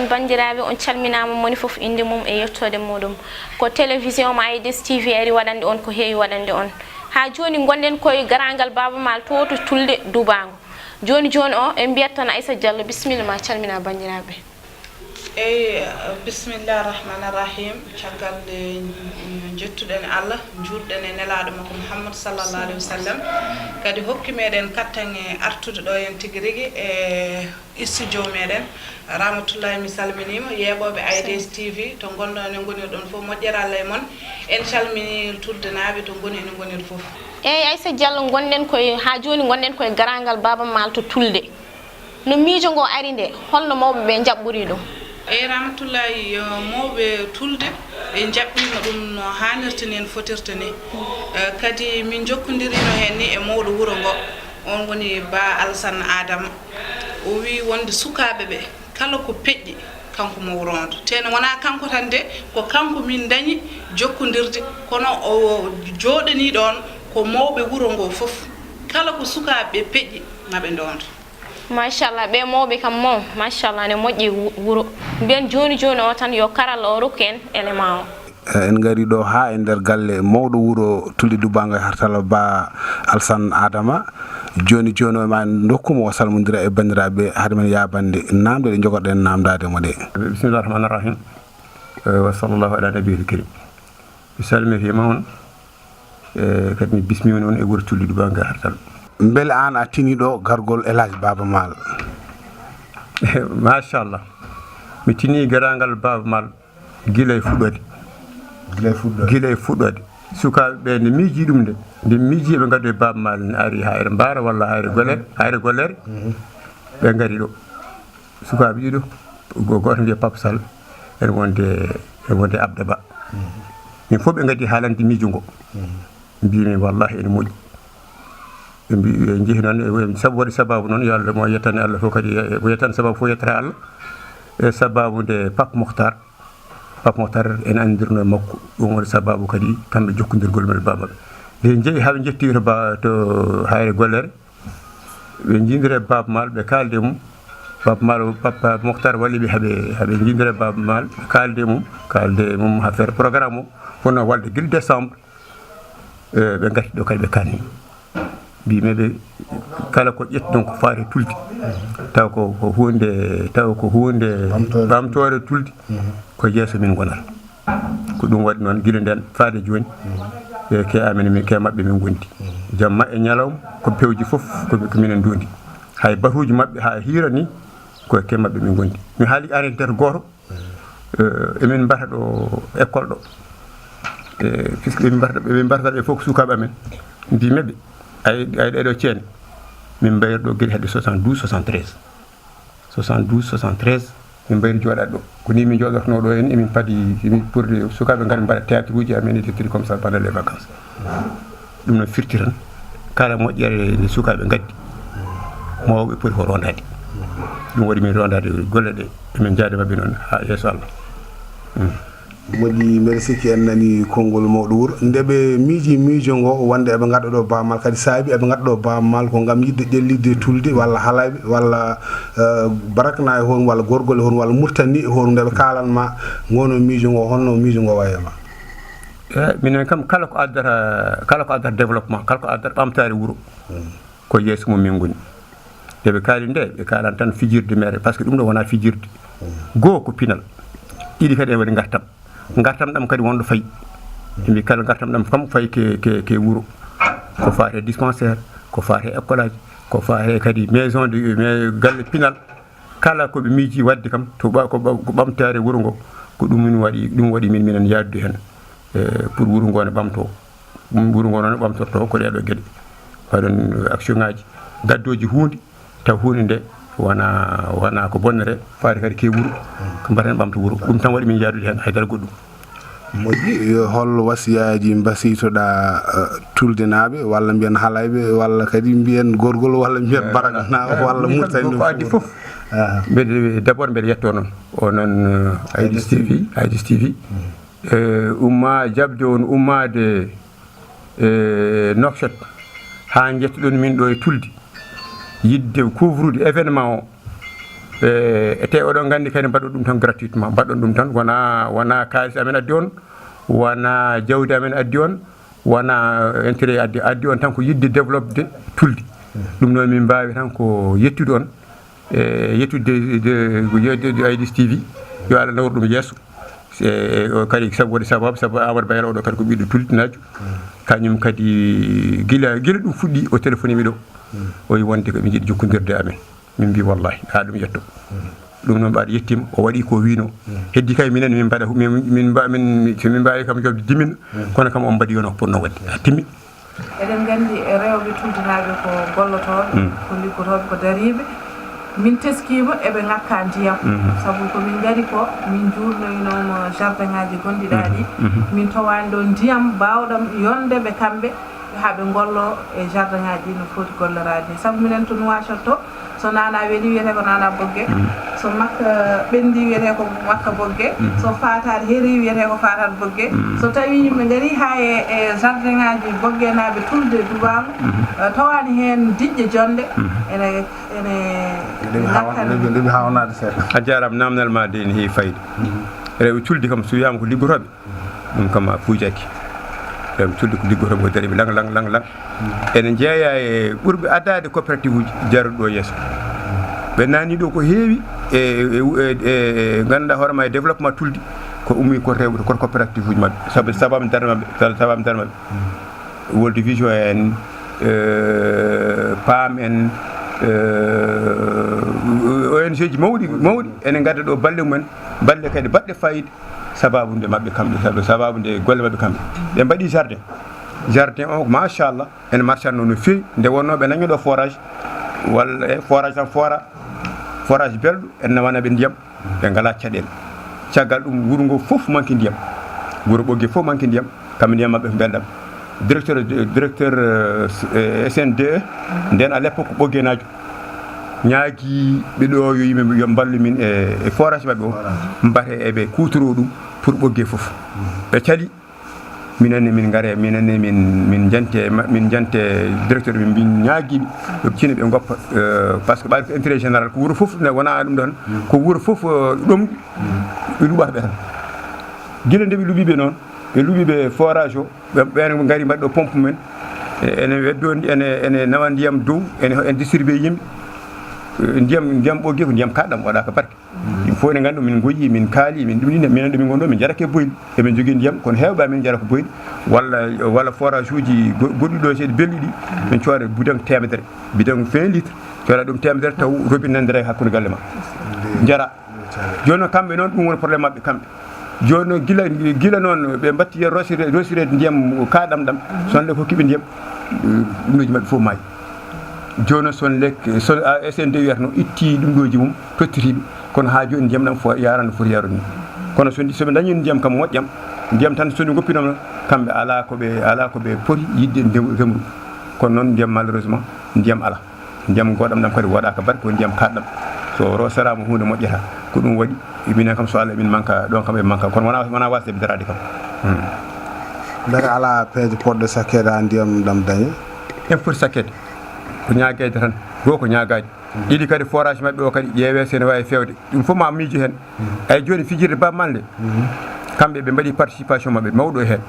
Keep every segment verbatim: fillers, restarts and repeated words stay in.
Banndiraaɓe, on calminaama, moni fof innde mum e yettoode muɗum. Ko télévision mo Aïdis T V ari waɗande on ko heewi waɗande on. Haa jooni ngonɗen koye garaangal Baaba Maal to, to Tulde Dubaango. Jooni jooni o, en mbiyat tan Aissa Diallo, bisimilla ma, calmina banndiraaɓe. Eyi, bisimilla rahmaani rahim. Caggal nde njettuɗen Allah, njuurɗen e Nelaaɗo makko Muhammad sallallahu alaihi wasallam, kadi hokki meɗen kattanɗe artude ɗo heen tigi rigi e studio meɗen. Rahmatullahi, mi salminiima yeeɓooɓe Aïdis T V to ngonɗon e ngoniɗon fof, moƴƴere Allah e mon. En calmini Tuldenaaɓe to ngoni e no ngoniri fof. Eyi, Aissa Diallo, ngonɗen koye, haa jooni ngonɗen koye garaangal Baaba Maal to Tulde. No miijo ngo ari nde, holno mawɓe ɓe njaɓɓori ɗum? Eyi, Rahmatullahi, mawɓe Tulde ɓe njaɓɓiima ɗum no haanirta ni, no fotirta ni. Eh, kadi min njokkondiriino heen ni e mawɗo wuro ngo, oon woni Ba Alsan Adama. O wii wonde sukaaɓe ɓe, kala ko peƴƴi, kanko mo o rondo. Teno wonaa kanko tan de, ko kanko min ndañi jokkondirde, kono o jooɗanii ɗoon ko mawɓe wuro ngo fof. Kala ko sukaaɓe ɓe peƴƴi, ma ɓe ndondo. Machallah, ɓe mawɓe kam moom, machallah, ne moƴƴi wu- wuro. Mbiyen jooni jooni o tan yo karalla o rokku en élément o. Eh, en ngarii ɗoo haa e nder galle mawɗo wuro Tulde Dubaango e Hartala, Ba Alsan Adama. Jooni jooni o, ma en ndokku mo o salmondira e banndiraaɓe hade men yaabande naamnde ɗe njogorɗen naamndaade mo ɗe. Bisimilla rahmaani rahim. Eh, wa sallallahu ala nabiyil karim. Mi salmitiima on, eh, kadi mi bismiima on e wuro Tulde Dubaango e Hartala. Mbele aan a tinii ɗoo gargol El Hadj Baaba Maal? Machallah. Mi tinii garaangal Baaba Maal gila e fuɗɗoode. Gila e fuɗɗoode. Gila e fuɗɗoode. Sukaaɓe ɓe nde miijii ɗum nde, nde miijii eɓe ngaddoya Baaba Maal, ne ari Hayre Mbaara walla Hayre Gollere, Hayre Gollere, ɓe ngari ɗo. Sukaaɓe ɗiɗo, go- gooto wiyee Papa Sall, ene wonde, ene wonde Abda Ba. Min fof ɓe ngaddi haalande miijo ngo. Mbiimi wallahi ene moƴƴi. Ɓe mbi ɓe njehi noon, e- sabu waɗi sababu noon, yo Allah mo yettani Allah fof kadi, e- mo yettani sababu fof yettata Allah. E sababu nde Pape Mokhtar, Pape Mokhtar ene anndirno e makko, ɗum waɗi sababu kadi kamɓe jokkondirgol men e Baaba Maal. Nde njehi haa ɓe njetti to ba to Hayre Gollere, ɓe njiidira e Baaba Maal, ɓe kaalda e mum. Baaba Maal, Pape Mokhtar walli ɓe haa ɓe, haa ɓe njiidira e Baaba Maal, ɓe kaalda e mum, kaalda e mum affaire programme o, wonno walde gila décembre. Eh, ɓe ngarti ɗo kadi ɓe kaalni. Mbiimi ɓe kala ko ƴettuɗon ko faati e Tulde, taw ko, ko huunde, taw ko huunde ɓamtoore Tulde, ko yeeso min ngonata. Ko ɗum waɗi noon gila ndeen faade jooni, e ke amen, min ke maɓɓe min ngondi. Jamma e ñalawma, ko pewji fof ko, ko minen ndondi. Hay batuuji maɓɓe haa hiira ni, ko ke maɓɓe min ngondi. Mi haali anecdote gooto, eh, emin mbata ɗo école ɗo. Eh, puisque emin mbata, emin mbata ɓe fof ko sukaaɓe amen. Mbiimi ɓe, ay, ay ɗee ɗo ceene, min mbayri ɗo gila hedde soixante-douze, soixante-treize. Soixante-douze, soixante-treize, min mbayri jooɗaade ɗo. Ko nii min njooɗortonoo ɗo en, emin padi, emin purdi sukaaɓe ngara mbaɗa théâtre uji amen, et cetera comme ça pendant les vacances. Ɗum no firti tan, kala moƴƴere nde sukaaɓe ngaddi, mawɓe poti ko rondaade. Ɗum waɗi min rondaade golle ɗe, emin njaada maɓɓe noon haa yeeso Allah. Hmm. Moƴƴi, mbeɗa sikki en nanii konngol mawɗo wuro. Nde ɓe miijii miijo ngoo, wonde eɓe ngadda ɗoo Baaba Maal, kadi saabii eɓe ngadda ɗoo Baaba Maal ko ngam yiɗde ƴellitde Tulde walla Halayɓe walla, eh, Barakna e hoɗum walla Gorgol e hoɗum walla Murtani e hoɗum, nde ɓe kaalan ma ngoono miijo ngoo, holno miijo ngoo wayi e ma? Eh, minen kam, kala ko addata, kala ko addata développement, kala ko addata ɓamtaare wuro, ko yeeso mum min ngoni. Nde ɓe kaali nde, ɓe kaalani tan fijirde mere, par ce que ɗum ɗo wonaa fijirde. Goo ko pinal, ɗiɗi kadi ene waɗi ngartam. Ngartam ɗam kadi wonɗo fayi. Ɓe mbi kala ngartam ɗam kam fayi ke, ke, ke wuro. Ko faati e dispensaire, ko faati e école aji, ko faati e kadi maison de, mais galle pinal. Kala ko ɓe miijii waɗde kam, to ɓa-, ko ɓa-, ko ɓamtaare wuro ngo, ko ɗum min waɗi, ɗum waɗi min, minen yahdude heen, eh, pour wuro ngo ne ɓamtoo. Ɗum wuro ngo noon ɓamtortoo ko ɗee ɗoo geɗe. Waɗen action ŋaaji, gaddooji huunde, taw huunde nde wonaa, wonaa ko bonnere, faati kadi ke wuro. Ko mbaɗen ɓamta wuro. Ɗum tan waɗi min yahdude heen, hay dara goɗɗum. Moƴƴi, yo hol wasiyaaji mbasiytoɗaa, eh, Tuldenaaɓe, walla mbiyen Halayɓe, walla kadi mbiyen Gorgol, walla mbiyen Barakna, walla Murtani? Ko addi fof. Ah. Mbeɗe, d'abord mbeɗe yettoo noon. O noon, eh, Aïdis T V, Aïdis T V. Eh, umma jaɓde on ummaade, eh, Nouakchott, haa njettuɗon min ɗo e Tulde, yiɗde couvrude événement o. E, e te oɗon nganndi kadi mbaɗɗon ɗum tan gratuitement, mbaɗɗon ɗum tan, wona, wona kaalis amen addi on, wona jawdi amen addi on, wona intérêt addi, addi on tan ko yiɗde développé Tuldi. Ɗum noon min mbaawi tan ko yettude on, e yettude de, de, de, de Aidis T V, yo Allah nawru ɗum yeeso. E, o kadi sabu waɗi sababu, sabu Amadou Bayal oɗo kadi ko ɓiɗɗo Tuldinaajo. Kañum kadi gila, gila ɗum fuɗɗi o téléphoné mi ɗo. O wi wonde ko ɓe njiɗi jokkondirde e amen. Min mbi wallahi, haa ɗum yetto. Ɗum noon mbaɗa yettima, o waɗi ko wino. Heddi kay minen min mbaɗa, min, min mba-, min, so min mbawi kam jobde dimin, kono kam on mbaɗi yono potno waɗde. Ha timmi. Eɗen nganndi e rewɓe Tuldinaaɓe ko gollotooɓe, ko liggotooɓe, ko dariiɓe. Min teskiima eɓe ŋakka ndiyam. Sabu ko min ngari ko, min njuurnoynooma jardin ŋaaji gonɗi ɗaa ɗi. Min towaani ɗo ndiyam baawɗam yonde ɓe kamɓe, haa ɓe ngollo e jardin ŋaaji ɗi no foti golloraade ni. Sabu minen to Nuwaasot to, so naanaa welii wiyetee ko naanaa bogge. So makka ɓenndii wiyetee ko makka bogge. So faataade herii wiyetee ko faataade bogge. So tawii yimɓe ngarii haa e, e jardin ŋaaji boggenaaɓe Tulde duwaama, eh, towaani heen diƴƴe jonde, ene, ene Ndewi hawa-, ndewi, ndewi hawnaade seeɗa. A jaaraama, naamnal ma de ene heewi fayde. Rewɓe Tulde kam, so wiyaama ko liggotooɓe, ɗum kam a puujaki. Rewɓe Tulde ko liggotooɓe, ko dariiɓe lang, lang, lang, lang. Ene jeeya e ɓurɓe addaade coopérative uji jarduɗo yeeso. Ɓe naani ɗo ko heewi e, e, e, e, e ngannduɗaa hoore ma e développement Tulde ko ummi ko rewɓe, koto coopérative uji maɓɓe. Sabu, sababu darnde maɓɓe, sababu darnde maɓɓe. World Vision en, eh, paam en, eh, O N G ji mawɗi, mawɗi, ene ngadda ɗo balle mumen, balle kadi baɗɗe fayida, sababu nde maɓɓe kamɓe, sabu, sababu nde golle maɓɓe kamɓe. Ɓe mbaɗi jardin. Jardin o, machallah, ene marchanno no feewi, nde wonno ɓe nañi ɗo forage, walla, eh, forage tan foora, forage belɗo, en nawana ɓe ndiyam, ɓe ngalaa caɗeele. Caggal ɗum, wuro ngo fof manki ndiyam. Wuro Ɓoggee fof manki ndiyam, kamɓe ndiyam maɓɓe ko belɗam. Directeur, directeur, eh, S N D E, nden à l'époque Ɓoggeenaajo, ñaagii ɓe ɗo yo yimɓe yo mballu min e, e forage maɓɓe o, mbaɗe eɓe kuutoroo ɗum pour Ɓoggee fof. Ɓe cali, minen ne min ngare, minen ne min, min jante, ma-, min jante directeur, min, min ñaagii ɓe, yo ɓe cine ɓe ngoppa, eh, parce que ɓaade ko intérêt général, ko wuro fof ne wona ɗum ɗon, ko wuro fof, eh, ɗomɗi, ɓe luɓata ɓe tan. Gila nde ɓe luɓi ɓe noon, ɓe luɓi ɓe forage o, ɓe, ɓen ngari mbaɗi ɗo pompe mumen, e, ene weddo, ene, ene nawa ndiyam dow, ene, ene distribué yimɓe. Eh, ndiyam, ndiyam Ɓoggee ko ndiyam kaɗɗam, waɗaaka barke. Ɗum fof ne nganndi, min ngoyi, min kaali, min ɗum ni, minen ɗo min ngonɗo, min jarake boyli. Emin jogii ndiyam, kono heewɓe amin jara ko boyli. Walla, walla forage uji go-, goɗɗi ɗo seeɗa belɗi ɗi, min cooda bidon teemedere, bidon vingt litres, cooda ɗum teemedere, taw robinet nandira e hakkunde galle ma. Jara. Jooni noon, kamɓe noon, ɗum woni problème maɓɓe, kamɓe. Jooni noon, gila, gila noon, ɓe mbatti yen rosire-, rosireede ndiyam kaɗɗam ɗam, so wonde ko kiɓe ndiyam, eh, ɗumɗooji maɓɓe fof maayi. Jooni noon, so wonde, so, a, S N D wiyata no itti ɗumɗooji mum, tottitiiɓe, kono haa jooni ndiyam ɗam fo-, yaara no foti yaarude ni. Kono so ndi-, so ɓe ndañi ndiyam kam moƴƴam, ndiyam tan so ndi ngoppinooma, kamɓe alaa ko ɓe, alaa ko ɓe poti yiɗde ndew-, remru. Kono noon, ndiyam, malheureusement, ndiyam alaa. Ndiyam gooɗam ɗam kadi woɗaaka baɗ ko ndiyam kaɗɗam. So roseraama huunde moƴƴata. Ko ɗum waɗi, minen kam so Allah min manka, ɗon kam e manka. Kono wona, wona wasde mi daraade kam. Hmm. Mbete alaa peeje poɗɗe sakkeede haa ndiyam ɗam dañe? En foti sakkeede. Ko ñaageede tan. Goo ko ñaagaade. Ɗiɗi kadi forage maɓɓe o kadi ƴeewee so ene waawi feewde. Ɗum fof ma miijo heen. Eyi, jooni fijirde Baaba Maal nde, kamɓe ɓe mbaɗi participation maɓɓe mawɗo heen.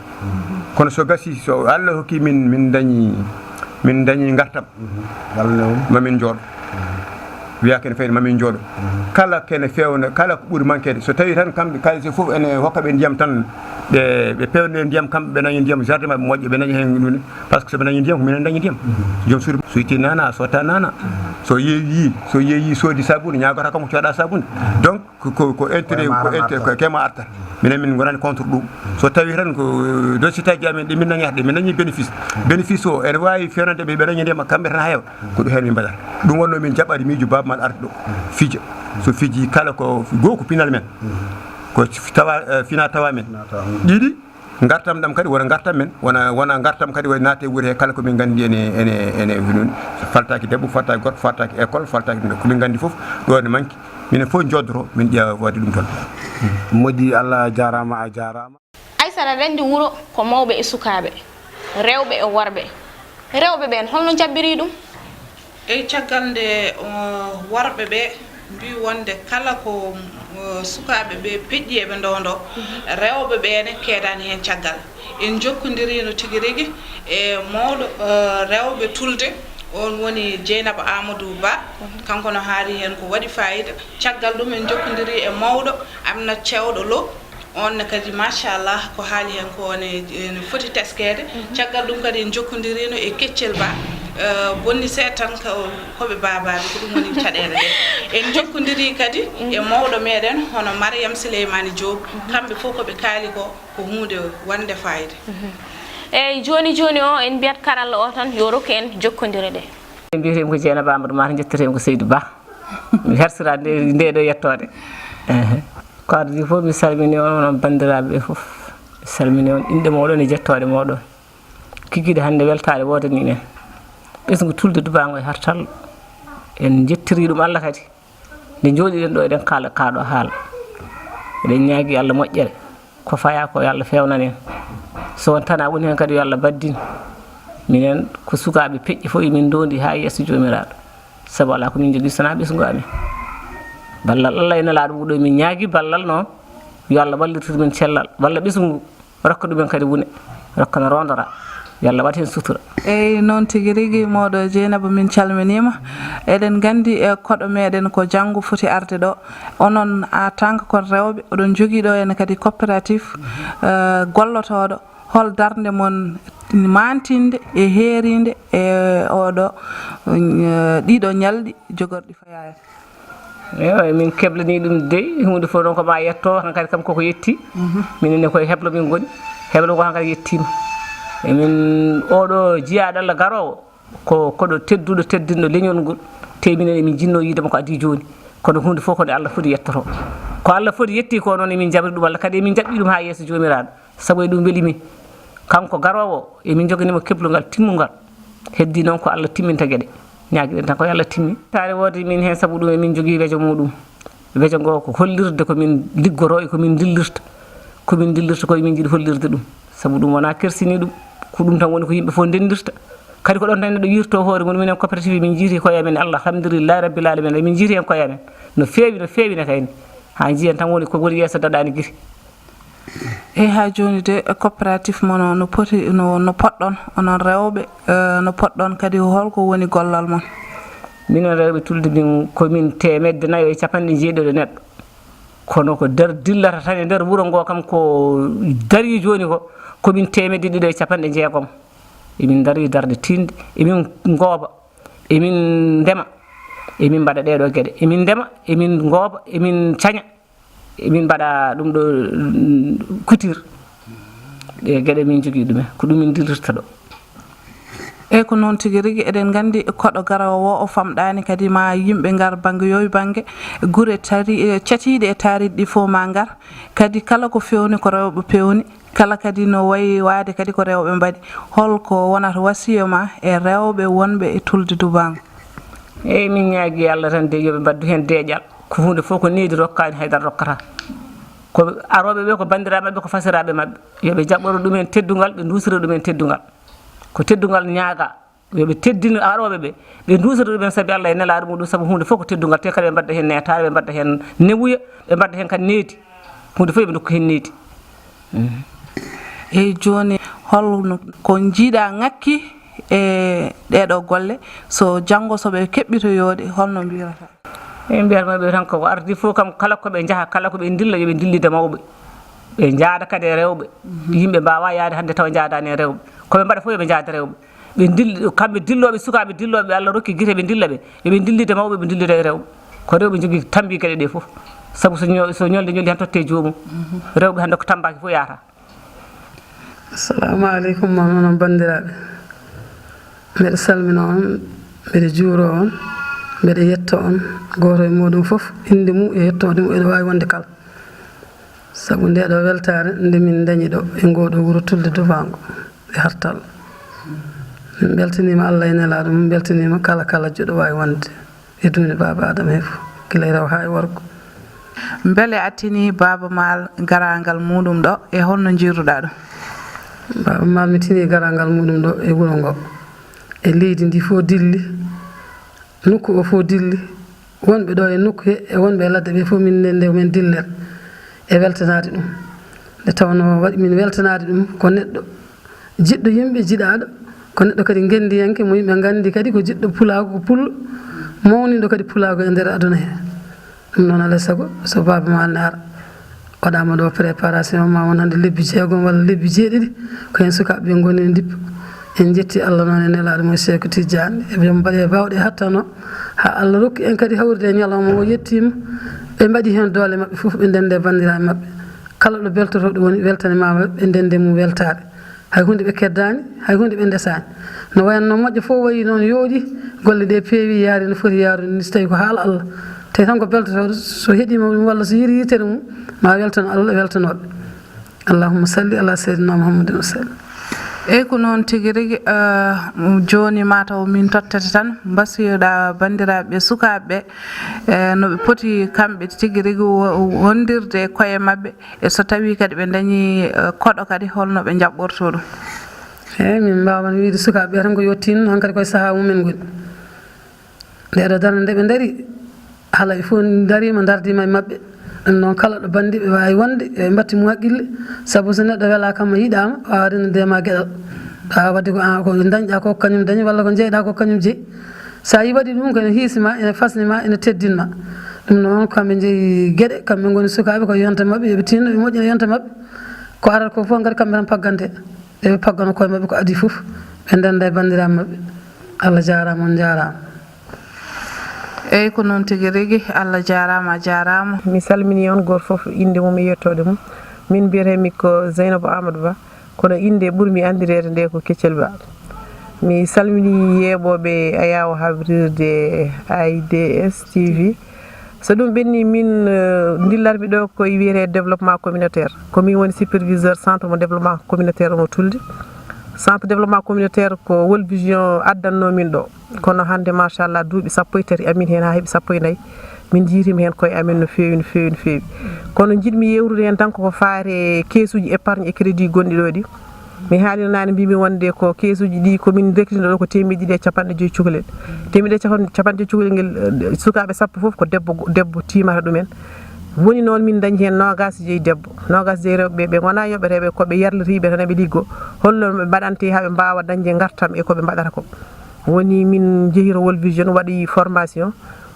Kono so gasi, so Allah hokki min, min dañi, min dañi ngartam, ma min njooɗo. Wiyaa kene fayde, ma min njooɗo. Kala kene feewna, kala ko ɓuri manquede. So tawi tan kamɓe kaalis fof ene hokka ɓe ndiyam tan, ɓe, ɓe peewne ndiyam, kamɓe ɓe dañi ndiyam jardin maɓɓe moƴƴo, ɓe dañi heen ɗum. Par ce que so ɓe dañi ndiyam, ko minen dañi ndiyam. Joom suudu, so itti nana, a sotta nana. So yeeyi, so yeeyi soodi sabunde, ñaagata kam ko cooda sabunde. Donc, ko, ko, ko intérêt, ko intérêt, ko kema arta. Minen min ngonani contre ɗum. So tawi tan ko, eh, dositaji amen ɗi min dañata ɗi, min dañi bénéfice. Bénéfice o, ene waawi fewnande ɓe, ɓe dañi ndema kamɓe tan heewa. Ko ɗum heen min mbaɗata. Ɗum wonno min jaɓɓade miijo Baaba Maal arde ɗo. Fija. So fiji kala ko, goo ko pinal men. Ko tawa, eh, fina tawa men. Ɗiɗi, ngartam ɗam kadi wona ngartam men, wona, wona ngartam kadi woni naate wure he kala ko min nganndi ene, ene, ene ɗum. Faltaaki debbo, faltaaki gorko, faltaaki école, faltaaki ɗum. Ko min nganndi fof, ɗo ne manki. Minen fof njoddoto, min ƴeewa waɗde ɗum toon. Moƴƴi, Allah jaaraama, a jaaraama. Aysata renndi wuro ko mawɓe e sukaaɓe, rewɓe e worɓe. Rewɓe ɓeen, holno njaɓɓiri ɗum? Eyi, caggal nde, uh, worɓe ɓe Mbi wonde kala ko, uh, sukaaɓe ɓe peƴƴi eɓe ndowndo, rewɓe ɓe ne keedani heen caggal. En njokkondirino tigi rigi e mawɗo, uh, rewɓe Tulde, on woni Dieynaba Amadou Ba. Kanko no haali heen ko waɗi fayida. Caggal ɗum en njokkondiri e mawɗo Amina Cewɗo Lo. On ne kadi, machallah, ko haali heen ko ne, ne foti teskeede. Caggal ɗum kadi en njokkondirino e Keccel Ba. Eh, bonni seeɗa tan ko, ko ɓe baabaaɓe, ko ɗum woni caɗeele ɗe. En njokkondiri kadi e mawɗo meɗen hono Mariam Souleymane Diop. Kamɓe fof ko ɓe kaali ko, ko huunde wonde fayida. Eyyi, jooni jooni o, en mbiyat karalla o tan yo rokku en jokkondire ɗe. Mbiyetee ko Dieynaba Amadou Mata, njettetee ko Seydou Ba. Mi hersira nde, nde ɗo yettoode. Ehe. Ko adii fof, mi salmini on, onon banndiraaɓe ɓe fof. Mi salmini on, inɗe mooɗon e jettoode mooɗon. Kikiiɗe hannde weltaare woodanii en. Ɓesngu Tulde Dubaango e Hartal. En njettiri ɗum Allah kadi. Nde njooɗiɗen ɗo, eɗen kaala, kaa ɗo haala. Eɗen ñaagi Allah moƴƴere. Ko fayaa ko, yo Allah feewnan en. So won tanaa woni heen kadi, yo Allah baddin. Minen ko sukaaɓe peƴƴe fof, emin ndoondi haa yeeso Joomiraaɗo. Sabu alaa ko min njogii so wonaa ɓesngu amen. Ballal Allah e Nelaaɗo mum ɗo, min ñaagi ballal noon, yo Allah wallitir min cellal, walla ɓesngu rokka ɗumen kadi wune, rokka no roondora. Yo Allah waɗ heen sutura. Eyi, noon tigi rigi, mawɗo Dieynaba, min calminiima. Eɗen nganndi, e, koɗo meɗen ko janngo foti arde ɗo. Onon, en tant que kon rewɓe, oɗon njogii ɗo heen kadi coopérative, e, gollotooɗo. Hol darnde mon maantinde e heerinde e oɗo, e, ɗiɗo ñalɗi jogorɗi fayaade? Ewa, min keblanii ɗum dey, huunde fof noon ko ma yetto, hankadi kam koko yetti. Minen ne koye heblo min ngoni, heblo ngo hankadi yettiima. Emin, oɗo jiyaaɗo Allah garoowo, ko, koɗo tedduɗo, teddinɗo leñol ngol, te minen emin jinnoo yiide mo ko adii jooni. Kono huunde fof ko nde Allah foti yettoto. Ko Allah foti yetti ko noon, emin jaɓri ɗum Allah, kadi emin jaɓɓi ɗum haa yeeso Joomiraaɗo. Sabu e ɗum weli min. Kanko garoowo o, emin njoganii mo keblungal timmungal. Heddii noon ko Allah timminta geɗe. Ñaagiɗen tan ko yo Allah timmin. Taare woodi min heen, sabu ɗum emin njogii wejo muɗum. Wejo ngo ko hollirde ko min liggoroo e ko min ndillirta. Ko min ndillirta ko emin njiɗi hollirde ɗum. Sabu ɗum wonaa kersini ɗum. Ko ɗum tan woni ko yimɓe fof ndenndirta. Kadi ko ɗoon tan neɗɗo yirtoo hoore mum. Minen coopérative, min njiiti koye amen, Allah, alhamdulillahi rabbil alamin, emin njiiti heen koye amen. No feewi, no feewi ne kayni. Haa njiyen tan woni ko woni yeeso daɗaani gite. Eyi, haa jooni de, coopérative mon o, no poti, no, no poɗɗon, onon rewɓe, eh, no poɗɗon kadi, holko woni gollal mon? Minen rewɓe Tulde, min, ko min teemedde nayo e capanɗe jeeɗiɗo neɗɗo. Kono ko nder dillata tan e nder wuro ngo kam, ko darii jooni ko, ko min teemedde ɗiɗo e capanɗe jeegom. Emin ndarii darnde tiiɗnde, emin ngooba, emin ndema, emin mbaɗa ɗee ɗoo geɗe. Emin ndema, emin ngooba, emin caña. Emin mbaɗa ɗum ɗo, mm, couture. Ɗe geɗe min njogii ɗumen, ko ɗum min dillirta ɗo. Eyi, ko noon tigi rigi, eɗen nganndi koɗo garoowo o, o famɗaani kadi ma yimɓe ngar bannge yo e bannge, gure tari-, eh, catiiɗe e taariiɗe ɗi fof ma ngar. Kadi kala ko feewni ko rewɓe peewni, kala kadi no wayi waade kadi ko rewɓe mbaɗi. Hol ko wonata wasiya ma e rewɓe wonɓe e Tulde Dubaango? Eyi, min ñaagii Allah tan de, yo ɓe mbaɗdu heen deeƴal. Ko huunde fof ko needi rokkaani, haydara rokkata. Ko arooɓe ɓe ko banndiraaɓe maɓɓe, ko fasiraaɓe maɓɓe. Yo ɓe njaɓɓoro ɗumen teddungal, ɓe nduusira ɗumen teddungal. Ko teddungal ñaagaa. Yo ɓe teddin arooɓe ɓe, ɓe nduusira ɗumen sabi Allah e Nelaaɗo muɗum, sabu huunde fof ko teddungal, te kadi ɓe mbaɗda heen neetaare, ɓe mbaɗda heen newuya, ɓe mbaɗda heen kadi needi. Huunde fof ɓe ndokka heen needi. Eyi, jooni, hol no, ko njiiɗa ŋakki e ɗee ɗoo golle, so janngo so ɓe keɓɓitoyooɗe, hol no mbiyata? Eyi, mbiyat maɓɓe tan ko ardi fof kam, kala ko ɓe njaha, kala ko ɓe ndilla, yo ɓe ndillida mawɓe. Ɓe njaada kadi e rewɓe. Yimɓe mbaawaa yahde hannde tawa njaadaani e rewɓe. Ko ɓe mbaɗa fof yo ɓe njaada rewɓe. Ɓe ndilli, kamɓe dillooɓe, sukaaɓe dillooɓe, ɓe Allah rokki gite, ɓe ndilla ɓe. Yo ɓe ndillida mawɓe, ɓe ndillida e rewɓe. Ko rewɓe njogii tambi geɗe ɗe fof. Sabu so ño-, so ñolde ñoli tan totte joomum. Rewɓe hannde ko tambaaki fof yahata. Assalamu aleykum, mon onon banndiraaɓe. Mbeɗa salmina on, mbeɗa juuro on, mbeɗa yetto on, gooto e mooɗum fof, innde mum e yettoode mum, eɗo waawi wonde kala. Sabu nde ɗo weltaare nde min ndañi ɗo e ngoo ɗo wuro Tulde Dubaango e Hartal. Min mbeltaniima Allah e Nelaaɗo mum, mbeltaniima kala kala joɗo waawi wonde e duunde Baaba Aadama he fof, gila e rewo haa e worgo. Mbele a tinii Baaba Maal garaangal muuɗum ɗo, e holno njiiruɗaa ɗum? Baaba Maal, mi tinii garaangal muuɗum ɗo e wuro ngo, e leydi ndi fof dilli, nokku o fof dilli, Wonɓe ɗo e nokku he, e wonɓe e ladde ɓe fof, min nde, nde min dillen e weltanaade ɗum. Nde tawnoo waɗi min weltanaade ɗum ko neɗɗo jiɗɗo yimɓe, jiɗaaɗo, ko neɗɗo kadi ngenndiyanke mo yimɓe nganndi kadi ko jiɗɗo pulaagu, ko pullo mawniiɗo kadi pulaagu e nder aduna he. Ɗum noon, alaa e sago so Baaba Maal ne ara. Waɗaama ɗo préparation, ma won hannde lebbi jeegom walla lebbi jeeɗiɗi, ko heen sukaaɓe ɓe ngoni e dippo. En njetti Allah noon e nelaaɗo mum Seeku Tijjaani, e ɓe mbaɗi e baawɗe hattanoo, haa Allah rokki en kadi hawrude e ñalawma o yettiima. Ɓe mbaɗi heen doole maɓɓe fof, ɓe ndende banndiraaɓe maɓɓe. Kala ɗo beltotooɗo woni, weltanimaama, ɓe ndende mum weltaare. Hay huunde ɓe keddaani, hay huunde ɓe ndesaani. No wayanno moƴƴo fof wayi noon yooɗi, golle ɗe peewi, yaari no foti yaarude ni, so tawi ko haala Allah. Tawi tan ko beltotooɗo, so heɗiima ɗum walla so yiiri yitere mum, ma weltano Allah, weltanooɓe. Allahumma salli ala sayyidina Muhammadin wa sallim. Eyyi, ko noon tigi rigi, eh, jooni mataw min tottete tan mbasiyoɗa banndiraaɓe sukaaɓe, eh, no ɓe poti kamɓe tigi rigi wo-, wondirde e koye maɓɓe, e so tawi kadi ɓe dañi, eh, koɗo kadi, holno ɓe jaɓɓorto ɗum? Eyyi, min mbaawan wiide sukaaɓe ɓe tan ko yo tinno, hankadi koye sahaa mumen ngoni. Nde ɗo darnde nde ɓe ndari, hala ɓe fof ndariima, ndardiima e maɓɓe. Ɗum noon, kala ɗo banndiiɓe waawi wonde, yo ɓe mbattu e mum haqqille, sabu so neɗɗo welaaka ma, yiɗaama, waawa rennude ma geɗal. Waawa waɗde ko an, ko dañɗa ko kañum dañi, walla ko jeyɗa ko kañum jeyi. So a yi waɗi ɗum, ko ene hiisi ma, ene fasni ma, ene teddin ma. Ɗum noon, kamɓe njeyi geɗe, kamɓe ngoni sukaaɓe, ko yonta maɓɓe, yo ɓe tinno, ɓe moƴƴina yonta maɓɓe. Ko arata ko fof, ngati kamɓe tan paggante. Eɓe paggano koye maɓɓe ko adii fof. Ɓe ndenda e banndiraaɓe maɓɓe. Allah jaaraama, on njaaraama. Eyyi, ko noon tigi rigi. Allah jaaraama, a jaaraama. Mi salmini on gooto fof innde mum e yettoode mum. Min mbiyetee-mi ko Zeynabu Amadou Ba, kono innde ɓurmi anndireede nde ko Keccel Ba. Mi salmini yeeɓooɓe Ayaawo Habrirde A I D S T V. So ɗum ɓenni, min, eh, ndillarmi ɗo ko wiyetee développement communautaire. Ko min woni superviseur centre mo développement communautaire mo Tulde. Centre développement communautaire ko World Vision addanno min ɗo. Kono hannde, machallah, duuɓi sappo e tati amin heen haa heɓi sappo e nayi. Min njiitima heen koye amin no feewi, no feewi, no feewi. Kono njiɗmi yewrude heen tan koko faare keesuuji épargne et crédit gonɗi ɗo ɗi. Mi haalino naane, mbimi wonde ko keesuuji ɗi ko min reklino ɗo ko teemeɗɗe ɗiɗi e capanɗe joyi cukalel. Teemeɗɗe e capan-, capanɗe joyi cukalel ngel, eh, sukaaɓe sappo fof ko debbo, debbo tiimata ɗumen. Woni noon min dañi heen noogaas e joyi debbo, noogaas e joyi rewɓe, ɓe ngonaa yoɓeteeɓe, ko ɓe yarlitiiɓe tan eɓe liggo. Holno ɓe mbaɗante haa ɓe mbaawa dañde ngartam e ko ɓe mbaɗata ko. Woni min njehi to World Vision waɗi formation,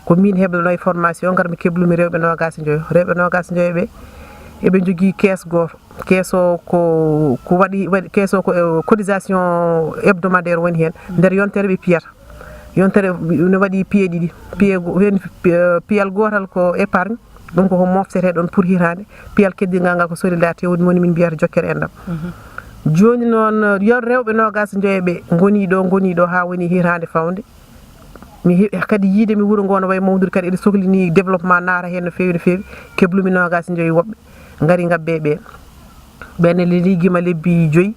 ko min heblano e formation, ngar mi keblumi rewɓe noogaas e joyo. Rewɓe noogaas e joyo ɓe, eɓe njogii kees gooto. Kees o ko, ko waɗi, waɗi, kees o ko, eh, cotisation hebdomadaire woni heen. Nder yontere ɓe piyata. Yontere ne waɗi piye ɗiɗi. Piye go-, heen, eh, piyal gootal ko épargne, ɗum ko ko moftetee ɗoon pour hitaande. Piyal keddigal ngal ko solidarité, woni, woni min mbiyata jokkere enɗam. Jooni noon, yo rewɓe noogaas e joyo ɓe ngonii ɗo, ngonii ɗo haa woni hitaande fawnde. Mi he-, kadi yiide mi wuro ngo no wayi mawnude kadi, eɗe soklini développement naata heen no feewi, no feewi. Keblumi noogaas e joyo woɓɓe ngari ngabbe ɓe. Ɓe ne liggiima lebbi joyi,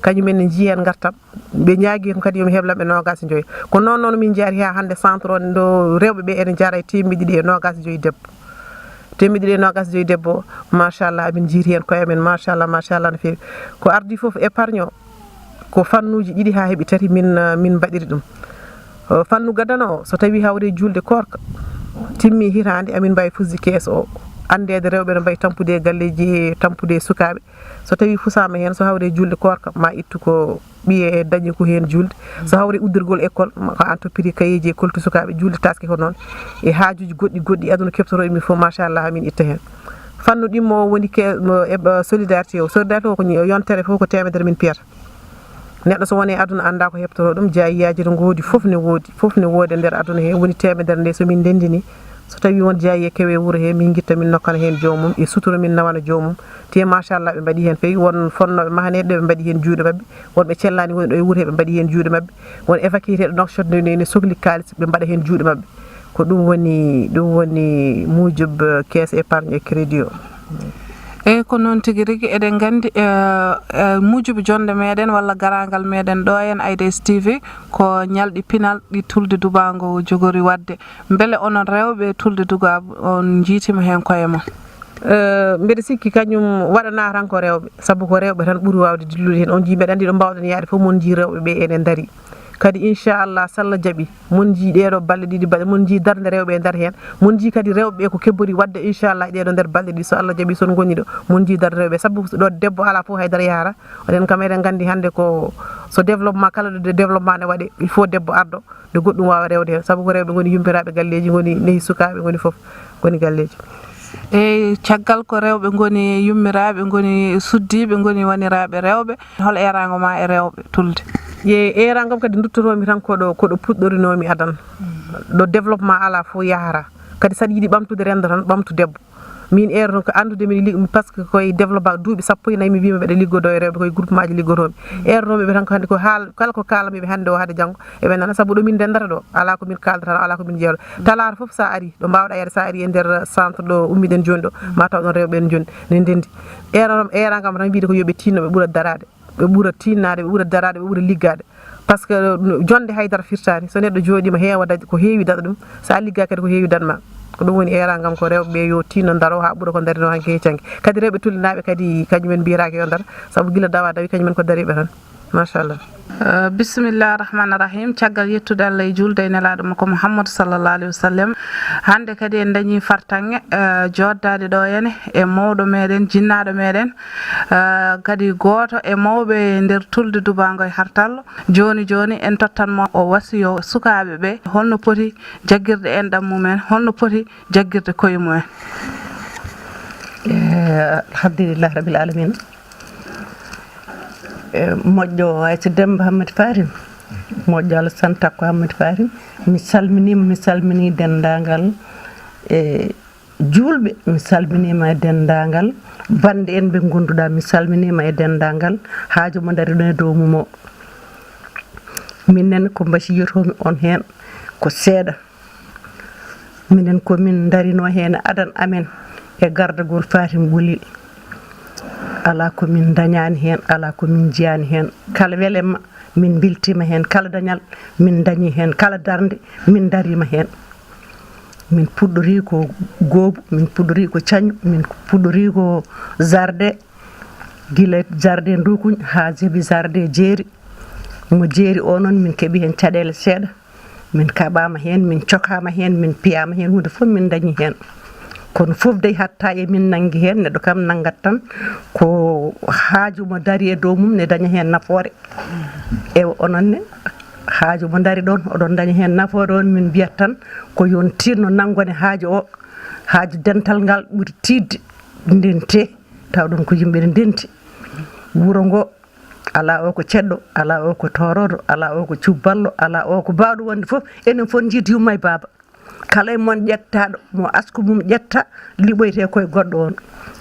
kañum en ne njii heen ngartam. Ɓe ñaagii kam kadi yo mi heblan ɓe noogaas e joyo. Ko noon noon min njaari haa hannde centre o ɗo rewɓe ɓe ene njara e teemeɗɗe ɗiɗi e noogaas e joyi debbo. Teemeɗɗe ɗiɗi e noogaas e joyi debbo, machallah, amin njiiti heen koye amen, machallah, machallah no feewi. Ko ardii fof épargne o, ko fannuuji ɗiɗi haa heɓi tati min, min mbaɗiri ɗum. O, fannu gadano o, so tawii hawre juulde koorka, timmi hitaande, amin mbaawi fusde kees o, anndeede rewɓe no mbaawi tampude e galleeji, tampude e sukaaɓe. So tawii fusaama heen, so hawre juulde koorka, ma ittu ko ɓiye dañi ko heen juulde. So hawre uddirgol école, ma ko entreprise kayeeji e koltu sukaaɓe, juulde taaske ko noon. E haajuuji goɗɗi, goɗɗi aduna keɓtotooɗi min fof, machallah, min itta heen. Fannu ɗimmo o woni ke-, mo, e, e, solidarité o. Solidarité o ko ñi-, yontere fof ko teemedere min piyata. Neɗɗo so woni e aduna annda ko heɓtotoo ɗum, jaayiyaji to ngoodi fof ne woodi, fof ne woodi e nder aduna he, woni teemedere nde so min ndenndini, so tawi won jaayiye kewe wuro he, min ngitta min nokkana heen joomum, e sutura min nawana joomum. Te machallah ɓe mbaɗi heen feewi, won fonnooɓe mahaneeɓe ɓe mbaɗi heen juuɗe maɓɓe, won ɓe cellaani woni ɗo e wuro he ɓe mbaɗi heen juuɗe maɓɓe, won évacueteeɓe Nouakchott ne, ne sokli kaalis ɓe mbaɗa heen juuɗe maɓɓe. Ko ɗum woni, ɗum woni muujub, eh, caisse épargne et crédit o. Eyyi, ko noon tigi rigi, eɗen nganndi, eh, eh, muujub jonnde meɗen walla garaangal meɗen ɗo en Aïda S T V, ko ñalɗi pinal ɗi Tulde Dubaango jogori waɗde. Mbele onon rewɓe Tulde Dubaango on njiitima heen koye mon? Eh, mbeɗa sikki kañum waɗanaa tan ko rewɓe, sabu ko rewɓe tan ɓuri waawde dillude heen. On njii, mbeɗa anndi ɗo mbaawɗen yaade fof, mon njii rewɓe ɓe ene ndari. Kadi, inchallah, so Allah jaɓi, mon njii ɗeeɗo balɗe ɗiɗi, baɗe, mon njii darnde rewɓe e nder heen. Mon njii kadi rewɓe ɓe ko kebbori waɗde, inchallah, e ɗeeɗo nder balɗe ɗiɗi, so Allah jaɓi, so on ngonii ɗo, mon njii darnde rewɓe. Sabu ɗo debbo alaa fof haydara yahara. Oɗen kam eɗen nganndi hannde ko so développement, kala ɗo de développement ne waɗe, il faut debbo ardo, nde goɗɗum waawa rewde heen. Sabu ko rewɓe ngoni yummiraaɓe galleeji, ngoni nehi sukaaɓe, ngoni fof, ngoni galleeji. Eyi, caggal ko rewɓe ngoni yummiraaɓe, ngoni suddiiɓe, ngoni waniraaɓe rewɓe. Hol eeraango ma e rewɓe Tulde? Ye eeraango am kadi, nduttoroomi tan ko ɗo, ko ɗo puɗɗorinoomi adan. Ɗo développement alaa fof yahara. Kadi saɗa yiɗi ɓamtude renndo tan, ɓamtu debbo. Min eeroto ko anndude mi ligg-, parce que koye développement duuɓi sappo e nayi mi wiima mbeɗa liggodoo e rewɓe koye groupement ji liggotoomi. Eerotoomi ɓe tan ko hannde ko haal-, kala ko kaalamiɓe hannde o hade janngo, eɓe nana, sabu ɗo min ndenndata ɗo, alaa ko min kaaldata, alaa ko min jeerata. Talaata fof so a ari, ɗo mbaawɗa yaade, so a ari e nder centre ɗo ummiɗen jooni ɗo, ma taw ɗon rewɓe en jooni ne ndenndi. Eeroto-, eeraango am tan wiide ko yo ɓe tinno, ɓe ɓura daraade, ɓe ɓura tinnaade, ɓe ɓura daraade, ɓe ɓura liggaade. Parce que jonde haydara firtaani, so neɗɗo jooɗiima heewa dañ ko heewi daɗa ɗum, so a liggaaki kadi ko heewi daɗ ma. Ko ɗum woni eeraango am, ko rewɓe ɓe yo tinno, ndaro haa ɓura ko ndarinoo hanki e canki. Kadi rewɓe Tullenaaɓe kadi kañum en mbiyetaake yo ndar, sabu gila dawa dawi kañum en ko dariiɓe tan. Machallah. Eh, bismillah rahman rahim. Caggal yettude Allah e julde e nelaaɗo makko Muhammad sallallahu alaihi wasallam. Hannde kadi en dañi fartaŋŋe, eh, jooɗdaade ɗo ene e mawɗo meɗen, jinnaaɗo meɗen, eh, kadi gooto e mawɓe nder Tulde Dubaango e Hartallo. Jooni jooni en tottan mo o wasiyo sukaaɓe ɓe, holno poti jaggirde enɗam mumen, holno poti jaggirde koye mumen. Eh, alhamdulillah rabbil alamin. Eh, moƴƴo Aysa Demba Hammadi Fatim, moƴƴo Alassane Takko Hammadi Fatim, mi salminiima, mi salminii denndaangal, eh, juulɓe, mi salminiima e denndaangal bannde en ɓe ngonnduɗaa, mi salminiima e denndaangal haaju mo ndariɗon e dow mum o. Minen ko mbasiyotoomi on heen ko seeɗa. Minen ko min ndarinoo heen adan amen e gardagol Fatim Ɓolel. Alaa ko min ndañaani heen, alaa ko min njiyaani heen. Kala welema, min mbeltiima heen. Kala dañal, min ndañii heen. Kala darnde, min ndariima heen. Min puɗɗorii ko goobu, min puɗɗorii ko cañu, min puɗɗorii ko jardin, gila jardin Dukuñ haa jeeɓi jardin Jeeri. Mo Jeeri o noon, min keɓi heen caɗeele seeɗa. Min kaɓaama heen, min cokaama heen, min piyaama heen, huunde fof min ndañii heen. Kono fof dey hatta e min nanngi heen, neɗɗo kam nanngat tan ko haaju mo dari e dow mum ne daña heen nafoore. Ewa, onon ne, haaju mo ndariɗon, oɗon ndaña heen nafoore on, min mbiyat tan ko yo on tinno nanngone haaju o. Haaju dental ngal ɓuri tiiɗde, ndentee, tawɗon ko yimɓe ne ndenti. Wuro ngo, alaa o ko ceɗɗo, alaa o ko tooroodo, alaa o ko cubballo, alaa o ko baawɗo wonde fof, enen fof njiidi yumma e baaba. Kala e mon ƴettaaɗo, mo asku mum ƴetta, liɓoytee koye goɗɗo on.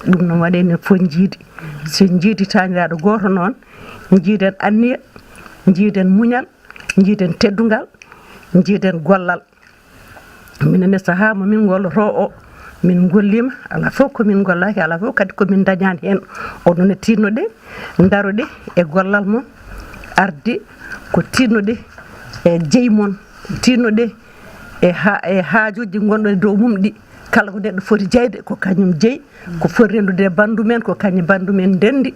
Ɗum noon waɗi enen fof njiidi. So en njiidi taaniraaɗo gooto noon, njiiden anniya, njiiden muñal, njiiden teddungal, njiiden gollal. Minen e sahaa mo min ngollotoo o, min ngolliima, alaa fof ko min ngollaaki, alaa fof kadi ko min ndañaani heen. Onon ne tinnoɗe, ndaroɗe e gollal mon, arde ko tinnoɗe e jeyi mon, tinnoɗe e ha-, e haajuuji ngonɗon e dow mum ɗi. Kala ko neɗɗo foti jeyde, ko kañum jeyi. Ko foti renndude e banndum en, ko kañum e banndum en ndenndi.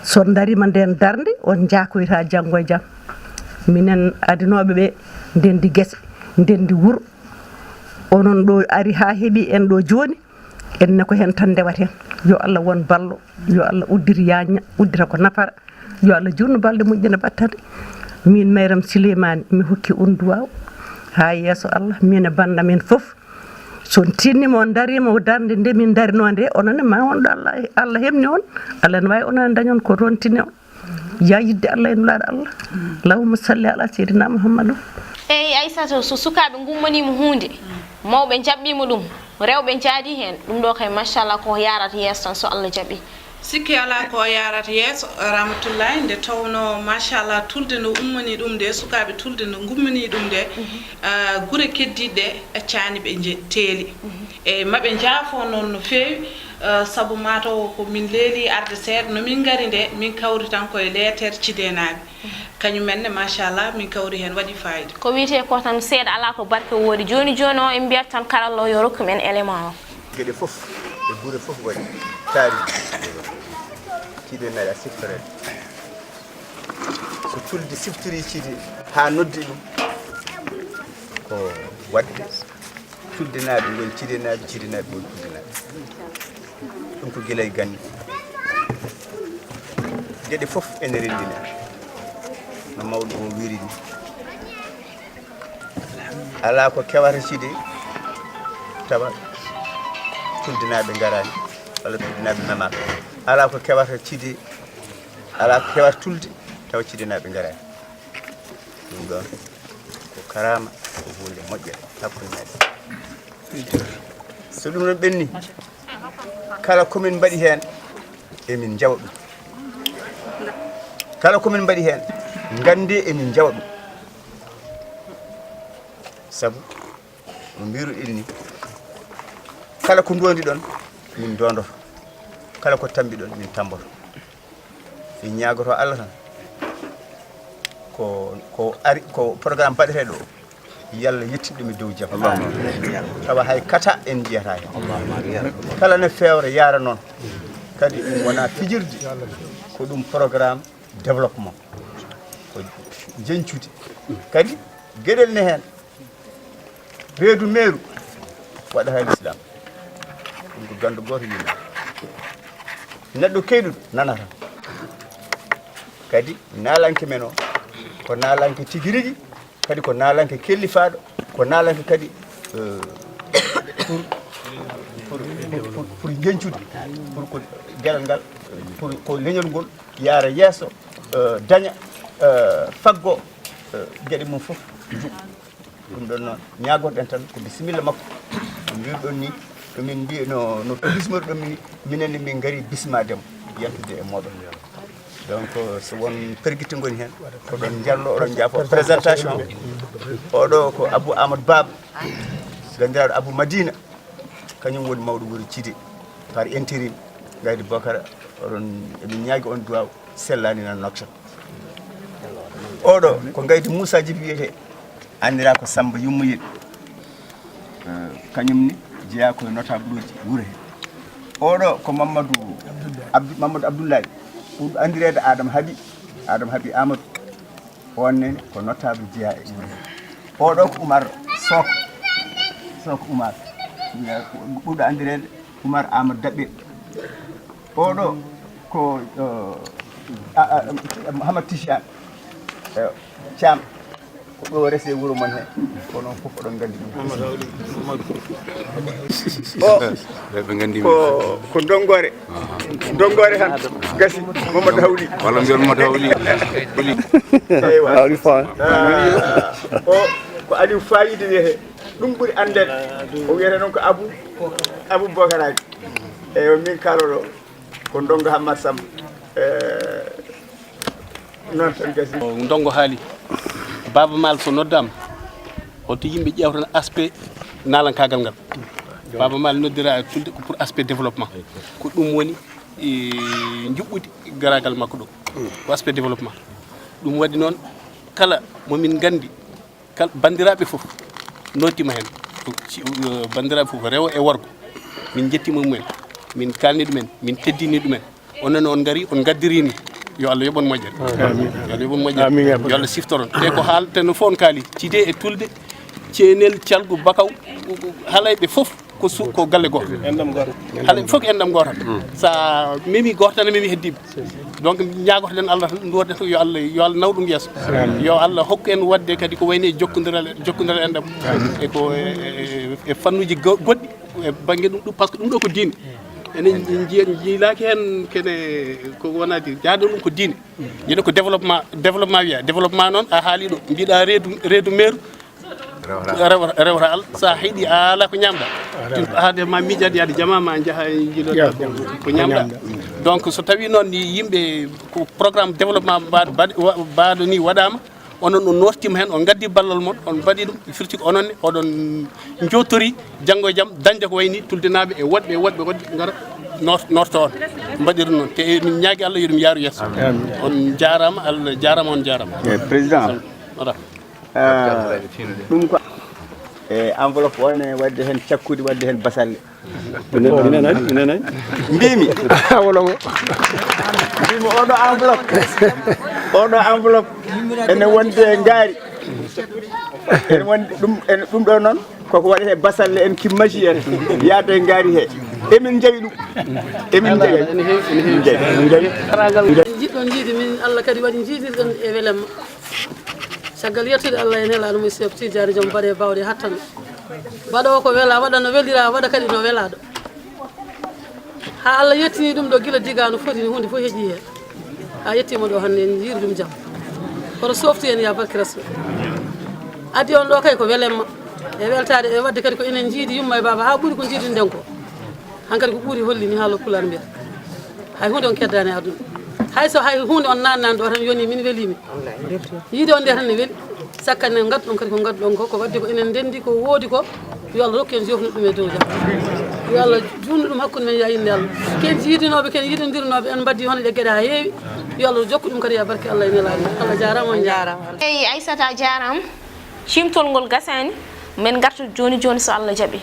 So on ndariima ndeen darnde, on njaakoyta janngo e jam. Minen adinooɓe ɓe, ndenndi gese, ndenndi wuro. Onon ɗo ari haa heɓi en ɗo jooni, en ne ko heen tan ndewaten. Yo Allah won ballo, yo Allah uddir yaañña, uddita ko nafara. Yo Allah juutnu balɗe moƴƴina battane. Min Mayram Sileymaani, mi hokki on duwaaw haa yeeso Allah, min e banndam en fof. So on tinnima, on ndariima o darnde nde min ndarinoo nde, onon ne ma won ɗo Allah, Allah heɓni on, Allah ne waawi onon ne dañon ko rontinii on. Yaa yiɗde Allah e nulaaɗo Allah. Allahumma salli ala seydina Muhammadu. Eyi, Aysata, so sukaaɓe ngummaniima huunde, mawɓe njaɓɓiima ɗum, rewɓe njaadi heen, ɗum ɗo kay, machallah, ko yaarata yeeso tan, so Allah jaɓi. Sikke alaa ko yaarata yeeso, Ramatullahi, nde tawnoo, machallah, Tulde no ummanii ɗum nde, sukaaɓe Tulde no ngummanii ɗum nde, ah, gure keddiiɗe ɗe, accaani ɓe nje-, teeli. E maɓe njaafoo noon no feewi, ah, sabu maa taw ko min leelii arde seeɗa, no min ngari nde, min kawri tan koye leeter Cideenaaɓe. Kañum en ne, machallah, min kawri heen, waɗi faayida. Ko wiyetee ko tan, seeɗa alaa ko barke woodi. Jooni jooni o, en mbiyat tan karallo o yo rokku men élément o. Geɗe fof, e gure fof waɗi taari. Cideenaaɓe a siftoreede. So Tulde siftori Cide haa noddi ɗum, ko waɗde Tuldenaaɓe ngoni Cidenaaɓe, Cidenaaɓe ngoni Tuldenaaɓe. Ɗum ko gila e ganni. Geɗe fof ene renndina, no mawɗo o wiiri ni. Alaa ko kewata Cide tawa Tuldenaaɓe ngaraani, walla Tuldenaaɓe memaaka. Alaa ko kewata Cide, alaa ko kewata Tulde tawa Cidenaaɓe ngaraani. Ɗum ɗoon ko karaama, ko huunde moƴƴere hakkunde meeɗen. So ɗum ɗoon ɓenni, kala ko min mbaɗi heen, emin njawa ɗum. Kala ko min mbaɗi heen, nganndee emin njawa ɗum. Sabu no mbiruɗen ni, kala ko ndondiɗon, min ndondoto. Kala ko tambiɗon, min tamboto. Min ñaagoto Allah tan, ko, ko ari, ko programme baɗeteeɗo o, yo Allah yettin ɗum e dow jam. Tawa hay kata en njiyata heen. Kala ne feewra yaara noon. Kadi ɗum wonaa fijirde, ko ɗum programme développement. Ko jeñcude. Kadi geɗel ne heen. Reedu meeru waɗa hay l'islam. Ɗum ko ganndo gooto yimɓe. Neɗɗo keyɗuɗo nanata. Kadi naalanke men o, ko naalanke tigi rigi, kadi ko naalanke kellifaaɗo, ko naalanke kadi, eh, pour, pour, pour, pour, pour njeñcude, pour ko geɗal ngal, pour ko leñol ngol yaara yeeso, eh, daña, eh, faggo, eh, geɗe mum fof njuɓɓa. Ɗum ɗoon noon, ñaagorɗen tan ko bisimilla makko. No mbiruɗon ni, no min mbi-, no, no bismorɗon min, minen ne min ngari bismaade mo, yaltude e mooɗon. Donc, so won pergitte ngoni heen, ko ɗon njallo, oɗon njaafo présentation. Oɗo ko Abou Amadou Baba, ganndiraaɗo Abou Madina, kañum woni mawɗo wuro Cide, par intérim. Gaydi Bokara, oɗon, emin ñaagi on duwaaw, sellaani nan nokta. Oɗo ko Gaydi Moussa Djiby wiyetee, anndiraa ko Samba Yummoyel. Eh, kañum ne jeyaa ko e notableji wuro he. Oɗo ko Mamadou Abdou, Mamadou Abdoulaye, ɓurɗo anndireede Adama Habi, Adama Habi Amadou. On ne ko notable jeyaa e wuro he. Oɗo ko Oumar Soko, Soko Oumar, ɓurɗo anndireede Oumar Amadou Daɓɓe. Oɗo ko, eh, a, a, Mouhamed Tidiane, eh, Thiam. Ko ɗo rese wuro mon he, ko noon fof oɗon nganndi ɗum. O, ɓe, ɓe nganndi ko, ko Donngoore. Donngoore tan gasi, Mamadou Hawli. Walla mbiyon Mamadou Hawli. Eywa. Hawli Fall. Ah, o, ko Aliou Fayida wiyetee. Ɗum ɓuri anndeede. O wiyetee noon ko Abou, Abou Bokaraji. Eywa, min kaalo ɗo. Ko ndongo Hammad Samb. Eh, noon tan gasi. Ko ndongo haali. Baaba Maal so noddaama, hoto yimɓe ƴeew tan aspect naalankaagal ngal. Baaba Maal noddira e Tulde ko pour aspect développement. Ko ɗum woni, e, njuɓɓudi garaagal makko ɗo. Ko aspect développement. Ɗum waɗi noon kala mo min nganndi, kal-, banndiraaɓe fof nootiima heen. Ci-, eh, banndiraaɓe fof, rewo e worgo, min njettiima mumen, min kaalni ɗumen, min teddini ɗumen. Onon on ngari, on ngaddirini. Yo Allah yoɓ on moƴƴere. Amin. Yo Allah yoɓ on moƴƴere. Amin, ya Rabbi. Yo Allah siftoron. Te ko haalten fof on kaali, Cide e Tulde, ceenel, calgu, bakaw, halayɓe fof ko su-, ko galle gooto. Enɗam gooto. Halayɓe fof ko enɗam gooto. Sa memi gooto tan, memi heddiiɓe. Donc, ñaagotoɗen Allah tan, nduwoɗen tan, yo Allah, yo Allah naw ɗum yeeso. Amin. Yo Allah hokku en waɗde kadi ko wayni e jokkondiral, jokkondiral enɗam. Amin. E ko e, e, e fannuuji go-, goɗɗi e bannge ɗum, ɗum, par ce que ɗum ɗo ko diine. Enen njiya-, njiilaaki heen kene ko wonaa diine. Jaaɗo ɗum ko diine. Yiɗo ko développement, développement wiya. Développement noon a haali ɗo. Mbiɗa reedu, reedu meeru. Rewra. Rewra, rewra al, sa heɗi a ala ko ñamɗa. Rewra. Haade ma miijaade yaade jama ma njaha e jiiloɗa ko, ko ñamɗa. Ko ñamɗa. Donc so tawi noon ni yimɓe ko programme développement mbaɗ-, mbaɗ-, wa-, mbaɗo ni waɗama, onon on nottima hen, on gaddi ballal mon, on mbaɗi ɗum, firti ko onon ne, oɗon jottori janngo e jam, dañde ko wayni Tuldenaaɓe e woɗɓe, e woɗɓe, woɗɓe ngara nor-, norto on. Mbaɗir noon. Te min ñaagi Allah yo ɗum yaaru yeeso. Amin. On jaarama, Allah jaarama, on jaarama. Eh, président. Voilà. Ah, ɗum ko e enveloppe o ne wadde heen cakkuɗi, wadde heen basalle. Minen, minen ay, minen ay. Mbimi. Wala mo. Mbimi oɗo enveloppe. Oɗo enveloppe ene wonde e ngaari. Ene wonde ɗum, ene, ɗum ɗo noon koko waɗete basalle en, kimmaji en, yaade e ngaari he. Emin njawi ɗum. Emin njawi. Emin njawi. Emin njawi. Jiɗɗon jiidi min, Allah kadi waɗi jiidirɗon e welemma. Caggal yettude Allah e nelaaɗo mum Seeku Tijaani, joom baɗe bawɗe hattano. Mbaɗoowo ko wela, waɗa no welira, waɗa kadi no welaaɗo. Haa Allah yettini ɗum ɗo gila diga no foti ni, huunde fof heƴi heen. Haa yettiima ɗo hannde, en njiiri ɗum jam. Kono softi en, ya barke Rasul. Addi on ɗo kay ko welemma e weltaade e waɗde kadi ko enen njiidi yumma e baaba haa ɓuri ko njiidunoɗen ko. Hankadi ko ɓuri holli ni, haalo Pulaar mbiyata. Hay huunde on keddaani e aduna. Hay so hay huunde on naatnaani ɗo tan, yoni min weliimi. Yiide on nde tan ne weli. Sakkane ngadduɗon kadi ko ngadduɗon ko, ko waɗde ko enen ndenndi, ko woodi ko. Yo Allah rokku en jofnude ɗum e dow jam. Yo Allah juutnu ɗum hakkunde men, ya innde Allah. Ken jiidinooɓe, ken yiɗondirnooɓe, en mbaddi hono ɗe geɗe haa heewi. Yo Allah jokku ɗum kadi, ya barke Allah e nelaaɗo. Allah jaaraama, on njaaraama. Eyi, Aissata a jaaraama. Ciimtol ngol gasaani. Men ngarta jooni jooni so Allah jaɓi.